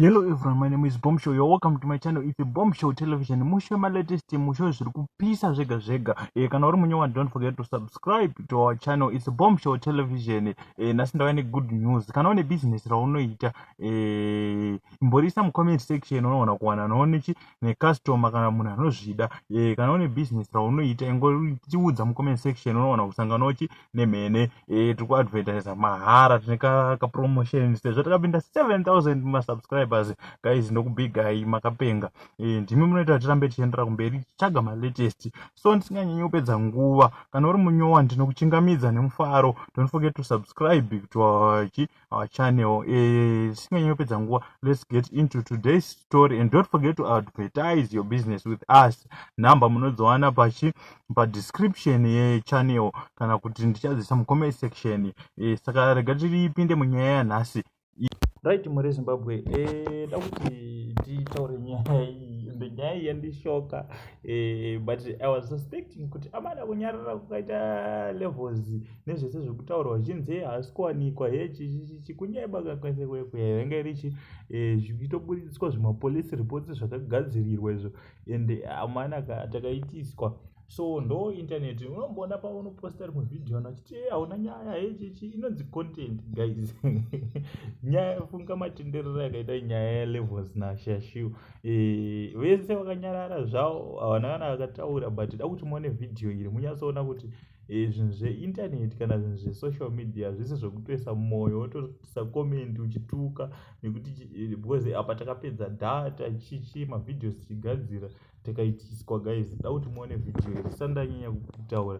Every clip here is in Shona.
Hello everyone, my name is Bomb Show. You're welcome to my channel. It's a Bomb Show Television. Musho ma latest, musho zviri kupisa zvega zvega. Kana uri munyowa, don't forget to subscribe to our channel. It's a Bomb Show Television. Nhasi ndauya ne good news. Kana une business raunoita, imborisa mu comment section, unoona kuwana noone ne customer kana munhu anozvida. Kana une business raunoita, ingotiudza mu comment section, unoona kusangana chi nemhene. Tiri kuadvertisa mahara, tine ka promotion sezvo takapinda 7000 masubscribers. Guys, ndokubigai, makapenga. Ndimi munoita tirambe tichiendera kumberi tichitsvaga malatest. So ndisinganyanyi kupedza nguva, kana uri munyowa, ndinokuchingamidza nemufaro. Don't forget to subscribe to our channel. Tisinganyanyi kupedza nguva, let's get into today's story and don't forget to advertise your business with us. Nhamba munodziwana pachi padescription yechannel kana kuti ndichadzisa mucomment section. Saka rega tiripinde munyaya yanhasi. Right, muri Zimbabwe, da kuti titaure nyaya iyi, ende nyaya iyi yandishoka, but I was suspecting kuti amana kunyarara kukaita Levels nezvese zvekutaurwa zvichinzi haasi kuwanikwa, hechichichi kunyeba kwese kwekwe yanga irichi zvichitoburitswa zvimapolice reports zvakagadzirirwa izvo, ende amana takaitiswa. So ndo internet, unomboona paunoposta rimwe vhidhiyo, vanhu vachiti hauna nyaya, hechichi. Inonzi content, guys. Nyaya, funga matenderero yakaita nyaya yaLevels naShashl. Vese vakanyarara zvavo, havana kana vakataura, but da kuti muone vhidhiyo iri munyatsoona kuti zvinhu zveinternet kana zvinhu zvesocial media zvese zvekutoisa mwoyo, wotoisa comment uchituka nekuti because apa takapedza data chichi mavideos tichigadzira, tikaitiswa. Guys, da kuti muone vhidhiyo iri. Sandanyanya kutaura,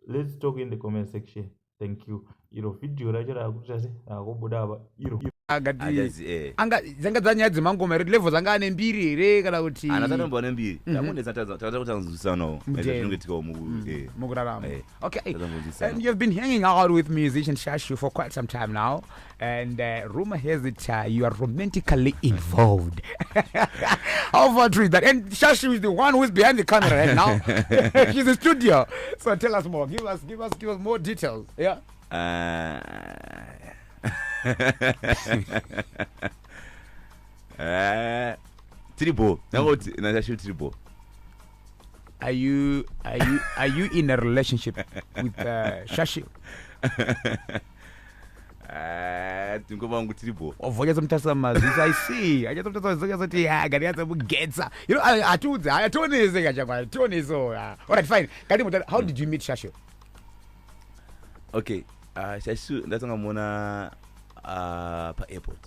let's talk in the comment section. Thank you. Iro vhidhiyo racho raakuita se raakubuda apa iro. Angati Achazi anga dzanga dzanyaya dzemangoma here? Levels anga ane mbiri here kana kuti? Ana tatombowa nembiri. Tamonetsa, takata kutanzwisanawo. Mudheni. Zvinongoitikawo mu Mukurarama. Okay. Tatongonzwisana. And you've been hanging out with musician Shashl for quite some time now, and rumor has it you are romantically involved. How far true is that? And Shashl is the one who is behind the camera right now. She's in studio. So tell us more. Give us more details. Yeah. Tiripo nangoti naShashl tiripo. Are you in a relationship with Shashl? Tingova wangu tiripo. Wabvonyatsomutasa maziso, I see. Achatsomutasa maziso achazoti ya gari yatsomugetsa. You know, atiudze, ationese kachakwa, tionese. All right, fine. Kati mutara, how did you meet Shashl? Okay, Shashl ndatanga muona paairport.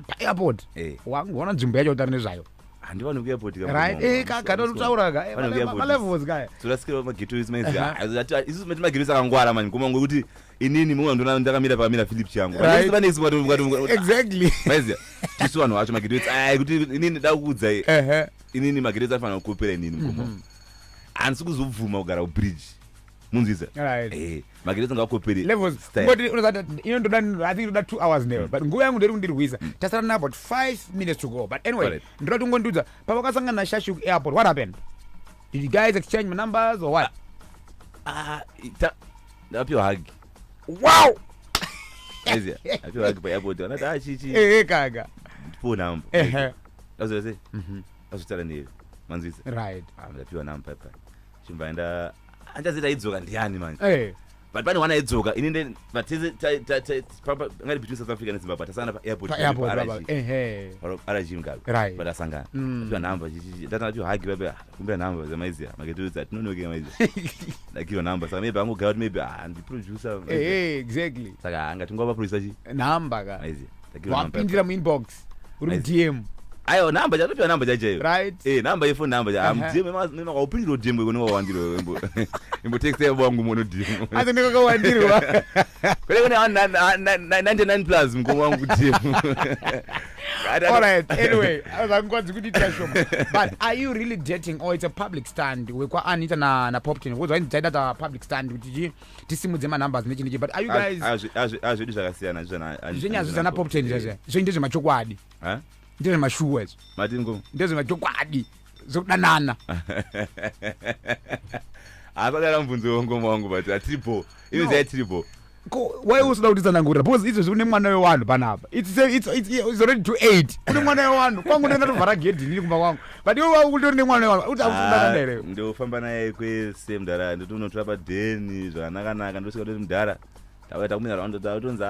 Pa-airport? Eh. Wangu nzvimbo yacho utari nezvayo. Handivanhu kuairport. Right, kanotaura ka malevels kaya. Turasikira magetois maizi. Isusu mati magetois akangwara mani koma ngokuti inini mumwe ndona ndakamira pakamira Philip changu. Vanesi. Maiziya tisu vanhu vacho magetois ai kuti inini da kukuudzai, inini magetois anofanira kukopera inini mukoma. Handisi kuzobvuma kugara kubridge, munzwisa? Right. Magetois angakopere Levels style. Ngoti unozati ino ndoda, I think ndoda 2 hours newe, but nguva yangu ndiri kundirwisa. Tasara na about 5 minutes to go, but anyway, ndoda kungondiudza pavakasangana naShashl kuairport, what happened? Did you guys exchange numbers or what? Ah, ndapiwa hug. Maiziya, apiwa hug paairport, vanati ah chichi. Ehe kaka. Ndipiwo namba. Ndazoita sei? Azotaura newe, manzwisa? Right. Ah, ndapiwa namba pa chimba enda, andichazita aidzoka ndiani manje. But pane wana aidzoka, ini vatese ngati between South Africa neZimbabwe, tasangana paairport. Pa-airport baba, ehe. RG Mugabe. Patasangana, apiwa namba chichi, ndatanga apiwa hug pepe, kumbira namba zamaiziya maketoudza tinonoke maiziya, ndakiwa namba. Saka maybe angogara kuti maybe ah ndiproducer. Ehe, exactly. Saka angatingova producer chi. Nhamba ka. Maiziya, ndakiwa namba. Wapindira muinbox uri mudm? Aiwa, namba chatopiwa, namba chaichaiyo. Eh, namba yefoni, namba cha mdm makaupindira dm kwene wawandirwa imbo imbo text yabo wangu muno dm. Asi ndikakawandirwa. Kwene kune 99 plus mukoma wangu dm. All right, anyway, zvangwadzi kuti ita shoma, but are you really dating or it's a public stand wekwaanita na Poptain? Because vainzi taida ta public stand kuti chi tisimudze manumbers nechi nechi, but are you guys? Azvedu zvakasiyana. Zvenyazvo zvana Poptain zvazva zvo ndezvemachokwadi, ndezvemashuwa izvo. Mati ngoma? Ndezvemachokwadi zvekudanana. Asakara mubvunzo wengoma wangu, but hatiripo. Inonzi No. hatiripo. Ko why usina kutitsanangurira? Because izvezvi une mwana wewanhu panapa. It's already to 8. Une mwana wewanhu. Kwangu ndingatovhara gedhi inini kumba kwangu. But iwe utori nemwana wewanhu. Uti hausikudanana here? Ndofamba naye kwese mudhara, ndotonotora padheni zvakanakanaka, ndosvika toti mudhara tauya takumira round, tatonzi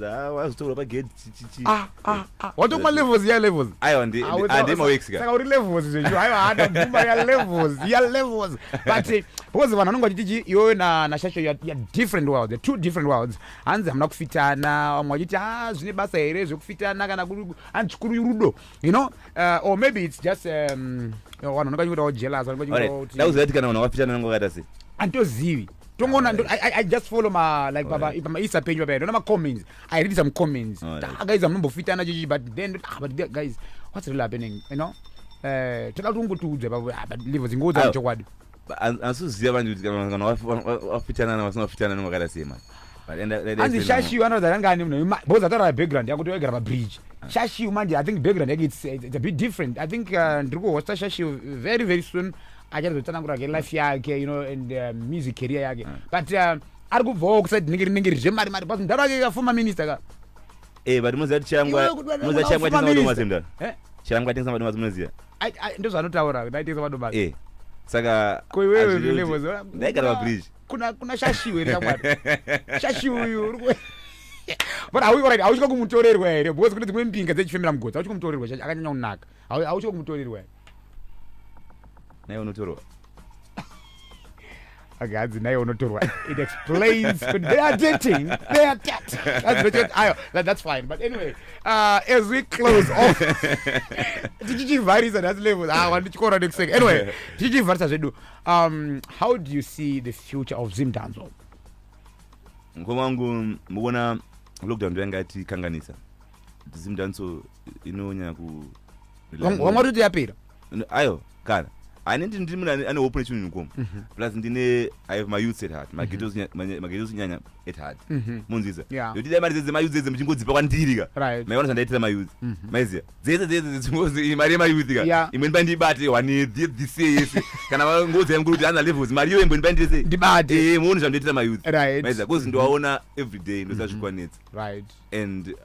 ah, wazotorwa pagedhi chichichi. Ah, ah, ah. Watokuma levels ya levels. Aiwa, ndemaworks ka. Saka uri levels zvezvo. Aiwa, hada bvuma ya levels, ya levels. But because vanhu vanonga vachiti chi iwewe naShasho ya different worlds, the two different worlds. Hanzi hamuna kufitana, vamwe vachiti ah, zvine basa here zvekufitana kana hanzi chikuru rudo. Or maybe it's just vanhu vanonga vachitawo jealous, vanonga vachitawo kuti Ndakuziva kuti kana vanhu vakafitana vanenge vakaita sei. Antozivi. Tongoona I just follow ma like papa pama Insta page papa, ndona ma comments. I read some comments. Ah, guys, amunombofitana chichi, but then ah, but guys, what's really happening? Toda kuti ungotiudze papo, ah, but levels ingoudza Ayo. chokwadi. Ansiziva manje kuti kana vafitana vasina kufitana vanenge vakaita sei manje. But Hanzi Shashiu anoratidza anga ane munhu because ataura background yako kuti waigara pabridge. Shashiu manje, I think background yake it's a bit different. I think ndiri kuhosta Shashiu very very soon, achazotsanangura ke life yake and music career yake. But ari kubvawo kuside rinenge rinenge rizvemari mari, because mudhara wake kaformer minister ka. Eh, but munoziva kuti Chiyangwa Iwewe munoziva Chiyangwa former atengesa madomasi minister. mudhara? Eh? Chiyangwa atengesa madomasi, munoziva? Ndozvanotaura, ndaitengesa madomasi. Eh, saka Ko iwewe hazvirevi kuti levels ndaigara pabridge. Kuna Shashiu here shamwari? Shashiu uyu uri but alright, hauchika kumutorerwa here? Because kune dzimwe mbinga dzechifemera mugodzi. Hauchika kumutorerwa? Shashi akanyanya kunaka. Hauchika kumutorerwa here? Naye unotorwa. Okay, hanzi naye unotorwa. It explains but they are dating, they are dating. That's legit. Ayo, that's fine. But anyway, as we close off, tichichivharisa nhasi levels, ah, wandichikora nekuseka. Anyway, tichichivharisa zvedu, how do you see the future of Zimdancehall? Mukoma wangu, mukuona lockdown ndo yanga yatikanganisa. Zimdancehall inonyanya ku Vamwe vatoti yapera. Ayo, kana ani ndiri munhu ane hope nechinhu mukoma. Plus ndine, I have my youths at heart, magetos nyanya at heart, munzisa? Yeah. Yokuti dai mari dzedze mayouth dzedze muchingodzipa kwandiri ka. Maiona zvandaitira mayouth, maiziya dzese dzese dzingozi mari yemayouth ka. Imweni pandibate one this year yese, kana ngozi yangu kuti ana levels, mari iyo imbweni pandise Ndibate. Eh, muone zvandoitira mayouth. Maiziya, because ndowaona everyday, ndosazvikwanetsa. And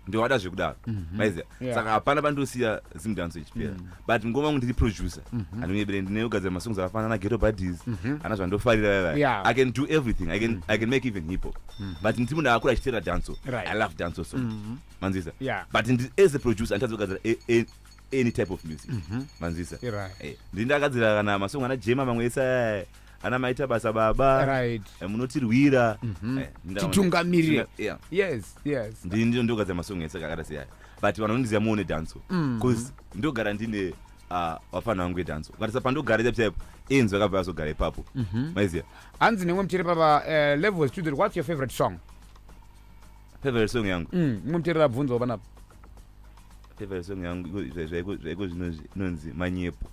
ndowada zvekudaro, maiziya? Saka hapana pandosiya Zimdancehall ichipera. But ngoma wangu, ndiri producer, handingebere, ndinogadzira masongs akafanana naGhetto Buddies, ana zvandofarira vaya. I can do everything. I can make even hip hop, but ndiri munhu akakura achiteera dancehall. I love dancehall song, manzisa? But as a producer handitadzi kugadzira any type of music, manzisa? Eh, ndini ndakagadzira kana masong ana Jema, mamwe ese aya, ana Maita Basa Baba, munotirwira. Titungamirire. Yeah. Yes. Ndini ndogadzira masong ese akakata seyaya, but vanhu vanondiziva muone dancehall, because ndogara ndine vafana vangu vedancehall. Ukatarisa pandogara chaipo chaipo, enzi vakabva vazogara ipapo, maiziya? Hanzi nemwe muteereri papa, Levels Studio, what's your favorite song? Favorite song yangu? Mumwe muteereri abvunzawo panapa. Favorite song yangu zvaiko zvinozvi inonzi Manyepo,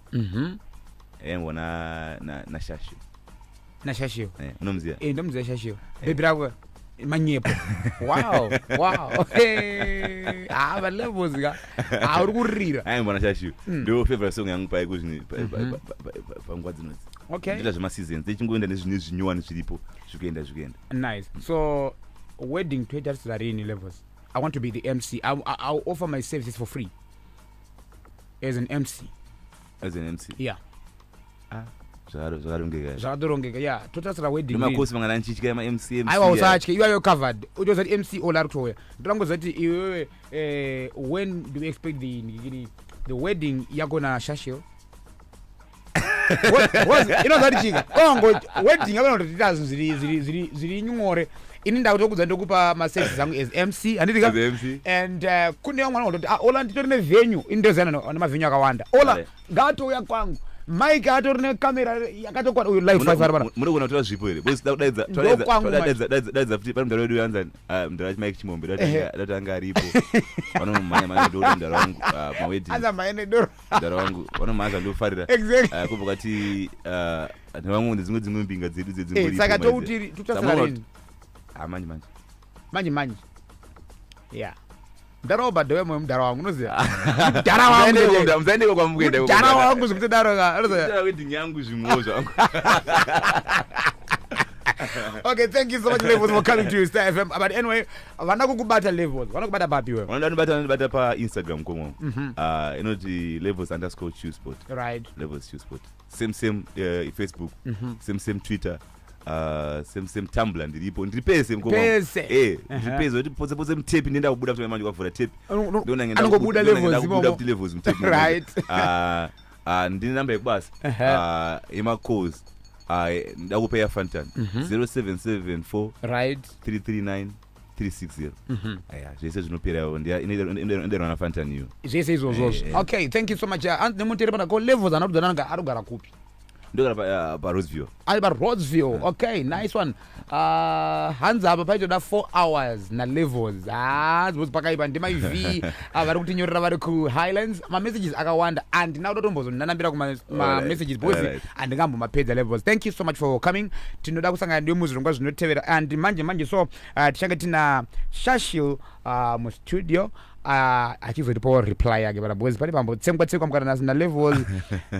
yaimbwa naShashu. NaShashiyo. Unomuziva? Eh, ndomuziva Shashiyo, bhebhi rako Manyepo. Wow. Hey. Ah, but Levels ka, ah, uri kurira. Aimbwa naShashu, ndo favorite song yangu paiko zvino panguva dzinodzi. Ndita zvemaseasons, tichingoenda nezvine zvinyowani zviripo, zvikuenda zvikuenda. Nice. So wedding toitarisira rini, Levels? I want to be the MC. I'll offer my services for free as an MC. As an MC? Yeah. Zvakarongeka. Zvakatorongeka, yeah. Totarisira wedding rini? Ndomakosi mangana ndichitya ma-MC. Aiwa, usatye, iwayo covered. Utoziva kuti MC Ola ari kutouya. Ndorangoziva kuti iwewe, when do we expect the wedding yako naShashil? Inoziva kuti chika ongo wedding yakona kutotiita zvinhu zviri nyore. Ini ndakutokudza, ndokupa maservices angu as MC, handiti ka? As MC. And kune vamwe vanogototi, ah, Ola, nditori nevenue. Ini ndoziyana nemavenue akawanda. Ola ngaatouya kwangu, mike atori nekamera yakatokwana, uyu live five ari pana. Munogona kutora zvipo here? Because dakudaidza Ndokwangu manje. daidza futi pane mudhara wedu yanzani, mudhara wachi Mike Chimombe, dati anga aripo, vanomhanya mhanya doro mudhara wangu mawedding. Aza maene doro. Mudhara wangu vanomhanya zvandofarira. Kubva kwati nevamwe dzimwe mbinga dzedu dzedzingoripo. Saka touti totasira rini? Manje manje. Manje manje, ya. Mudhara wobhadhawe moyo, mudhara wangu, unoziva mudhara wangu. Musaendeko kwamukuenda. Mudhara wangu zvekutodaro ka, unoziva. Wedding yangu zvimwewo zvangu. Okay, thank you so much, Levels, for coming to Star FM. But anyway, vana kukubata, Levels, vana kubata papi wewe? Vanobata paInstagram komo. Inoti levels_chillspot. Levels Chillspot, same same, Facebook, same same, Twitter, same same, Tumblr ndiripo, ndiri pese mukoma. Pese. Ndiri pese kuti potse potse mutepi ndienda kubuda kuti manje kwavhura tepi. Anongobuda Levels Kubuda imomo. kuti Levels mutepi. Ndine namba yekubasa yemacalls, ndakupa yaFantan, 0774 339 360. Aya, zvese zvinopera, inderwa naFantan iyo. Zvese izvozvozvo. Okay, thank you so much. Nemutere pana ko Levels anokudzana arikugara kupi? Ndogara paRoseview. Ari paRodsville. Okay, nice one. Hanzi apa paitoda 4 hours naLevels. Zvozi pakaipa. Ndimaiv vari kutinyorera vari kuHighlands. Mamessages akawanda, handina kuda tombozonanambira kumamessages because handingambomapedza. Levels, thank you so much for coming. Tinoda kusangana ndiwe muzvirongwa zvinotevera. And manje manje so tichange tina Shashil mustudio achizotipawo reply yake pana, because pane pambotsengwa tsengwa mukana nasi naLevels.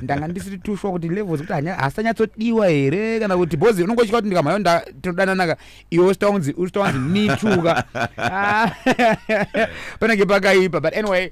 Ndanga ndisiri too sure kuti Levels kuti hasanyatsodiwa here kana kuti bhozi unongotya kuti ndikamhayo tinodananaka iwe usitaunzi mituka. Panenge pakaipa. But anyway,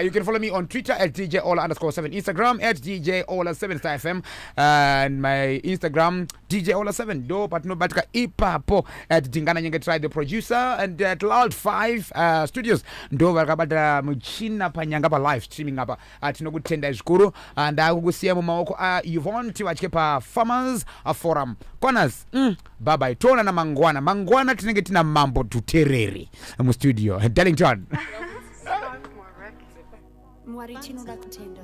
you can follow me on Twitter at DJ Ola_7, Instagram at DJ Ola 7, Star FM, and my Instagram DJ Ola 7. Ndo patinobatika ipapo. At Dingana Nyengetrai, the producer, and at Loud 5 Studios ndo vakabata muchina panyanga palive streaming apa. Tinokutendai zvikuru. Ndakukusiya mumaoko aYvonne Tivatye paFarmers Forum Corners. Bye bye, toonana mangwana. Mangwana tinenge tina Mambo Dhuterere mustudio, Darlington. Mwari, tinoda kutenda.